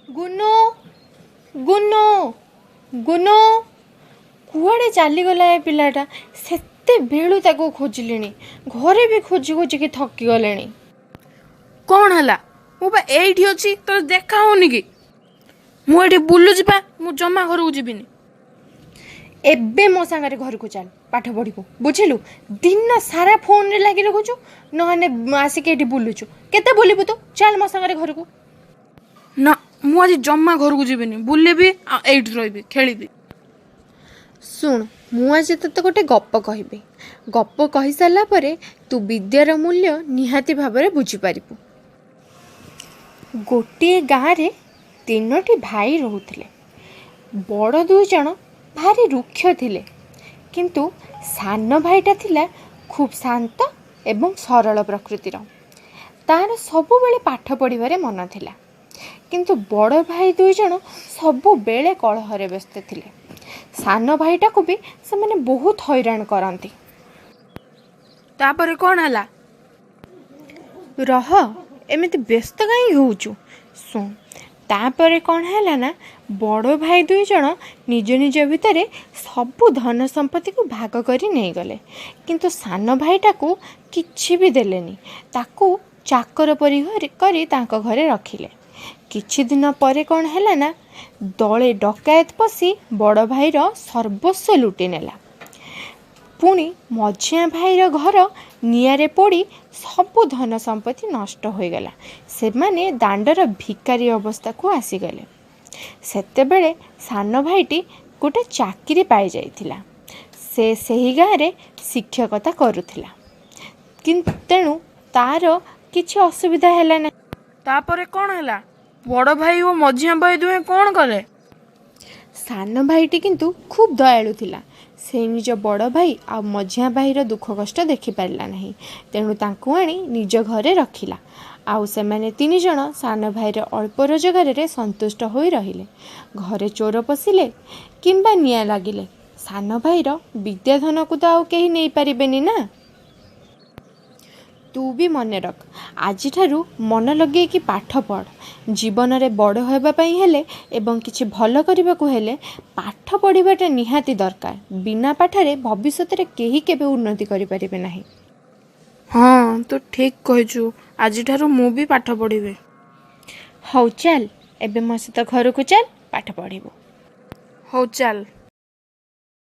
ଗୁନୁ, ଗୁନୁ, ଗୁନୁ, କୁଆଡ଼େ ଚାଲିଗଲା ଏ ପିଲାଟା? ସେତେବେଳୁ ତାକୁ ଖୋଜିଲିଣି, ଘରେ ବି ଖୋଜି ଖୋଜିକି ଥକିଗଲେଣି। କ'ଣ ହେଲା? ମୁଁ ବା ଏଇଠି ଅଛି, ତୋତେ ଦେଖା ହଉନି କି? ମୁଁ ଏଠି ବୁଲୁଛି ପା। ମୁଁ ଜମା ଘରକୁ ଯିବିନି। ଏବେ ମୋ ସାଙ୍ଗରେ ଘରକୁ ଚାଲ, ପାଠ ପଢ଼ିବୁ, ବୁଝିଲୁ? ଦିନ ସାରା ଫୋନରେ ଲାଗି ରହୁଛୁ, ନହେଲେ ଆସିକି ଏଠି ବୁଲୁଛୁ। କେତେ ବୁଲିବୁ ତୁ? ଚାଲ ମୋ ସାଙ୍ଗରେ ଘରକୁ। ନା, ମୁଁ ଆଜି ଜମା ଘରକୁ ଯିବିନି। ବୁଲିବି ଆଉ ଏଇଠି ରହିବି, ଖେଳିବି। ଶୁଣ, ମୁଁ ଆଜି ତୋତେ ଗୋଟେ ଗପ କହିବି। ଗପ କହିସାରିଲା ପରେ ତୁ ବିଦ୍ୟାର ମୂଲ୍ୟ ନିହାତି ଭାବରେ ବୁଝିପାରିବୁ। ଗୋଟିଏ ଗାଁରେ ତିନୋଟି ଭାଇ ରହୁଥିଲେ। ବଡ଼ ଦୁଇ ଜଣ ଭାରି ରୁକ୍ଷ ଥିଲେ, କିନ୍ତୁ ସାନ ଭାଇଟା ଥିଲା ଖୁବ୍ ଶାନ୍ତ ଏବଂ ସରଳ ପ୍ରକୃତିର। ତାର ସବୁବେଳେ ପାଠ ପଢ଼ିବାରେ ମନ ଥିଲା। କିନ୍ତୁ ବଡ଼ ଭାଇ ଦୁଇ ଜଣ ସବୁବେଳେ କଳହରେ ବ୍ୟସ୍ତ ଥିଲେ। ସାନ ଭାଇଟାକୁ ବି ସେମାନେ ବହୁତ ହଇରାଣ କରନ୍ତି। ତାପରେ କ'ଣ ହେଲା? ରହ, ଏମିତି ବ୍ୟସ୍ତ କାହିଁକି ହେଉଛୁ? ଶୁଣ, ତାପରେ କ'ଣ ହେଲା ନା, ବଡ଼ ଭାଇ ଦୁଇ ଜଣ ନିଜ ନିଜ ଭିତରେ ସବୁ ଧନ ସମ୍ପତ୍ତିକୁ ଭାଗ କରି ନେଇଗଲେ, କିନ୍ତୁ ସାନ ଭାଇଟାକୁ କିଛି ବି ଦେଲେନି। ତାକୁ ଚାକର ପରି କରି ତାଙ୍କ ଘରେ ରଖିଲେ। କିଛି ଦିନ ପରେ କ'ଣ ହେଲା ନା, ଦଳେ ଡକାୟତ ପଶି ବଡ଼ ଭାଇର ସର୍ବସ୍ୱ ଲୁଟି ନେଲା। ପୁଣି ମଝିଆ ଭାଇର ଘର ନିଆଁରେ ପୋଡ଼ି ସବୁ ଧନ ସମ୍ପତ୍ତି ନଷ୍ଟ ହୋଇଗଲା। ସେମାନେ ଦାଣ୍ଡର ଭିକାରୀ ଅବସ୍ଥାକୁ ଆସିଗଲେ। ସେତେବେଳେ ସାନ ଭାଇଟି ଗୋଟେ ଚାକିରି ପାଇଯାଇଥିଲା। ସେ ସେହି ଗାଁରେ ଶିକ୍ଷକତା କରୁଥିଲା, କିନ୍ତୁ ତେଣୁ ତାର କିଛି ଅସୁବିଧା ହେଲା ନାହିଁ। ତାପରେ କ'ଣ ହେଲା? ବଡ଼ ଭାଇ ଓ ମଝିଆ ଭାଇ ଦୁହେଁ କ'ଣ କଲେ? ସାନ ଭାଇଟି କିନ୍ତୁ ଖୁବ୍ ଦୟାଳୁ ଥିଲା। ସେ ନିଜ ବଡ଼ ଭାଇ ଆଉ ମଝିଆ ଭାଇର ଦୁଃଖ କଷ୍ଟ ଦେଖିପାରିଲା ନାହିଁ, ତେଣୁ ତାଙ୍କୁ ଆଣି ନିଜ ଘରେ ରଖିଲା। ଆଉ ସେମାନେ ତିନି ଜଣ ସାନ ଭାଇର ଅଳ୍ପ ରୋଜଗାରରେ ସନ୍ତୁଷ୍ଟ ହୋଇ ରହିଲେ। ଘରେ ଚୋର ପଶିଲେ କିମ୍ବା ନିଆଁ ଲାଗିଲେ, ସାନ ଭାଇର ବିଦ୍ୟାଧନକୁ ତ ଆଉ କେହି ନେଇପାରିବେନି ନା। ତୁ ବି ମନେ ରଖ, ଆଜିଠାରୁ ମନ ଲଗେଇକି ପାଠ ପଢ଼। ଜୀବନରେ ବଡ଼ ହେବା ପାଇଁ ହେଲେ ଏବଂ କିଛି ଭଲ କରିବାକୁ ହେଲେ ପାଠ ପଢ଼ିବାଟା ନିହାତି ଦରକାର। ବିନା ପାଠରେ ଭବିଷ୍ୟତରେ କେହି କେବେ ଉନ୍ନତି କରିପାରିବେ ନାହିଁ। ହଁ, ତୁ ଠିକ୍ କହିଛୁ। ଆଜିଠାରୁ ମୁଁ ବି ପାଠ ପଢ଼ିବି। ହଉ ଚାଲ, ଏବେ ମୋ ସହିତ ଘରକୁ ଚାଲ, ପାଠ ପଢ଼ିବୁ। ହଉ ଚାଲ।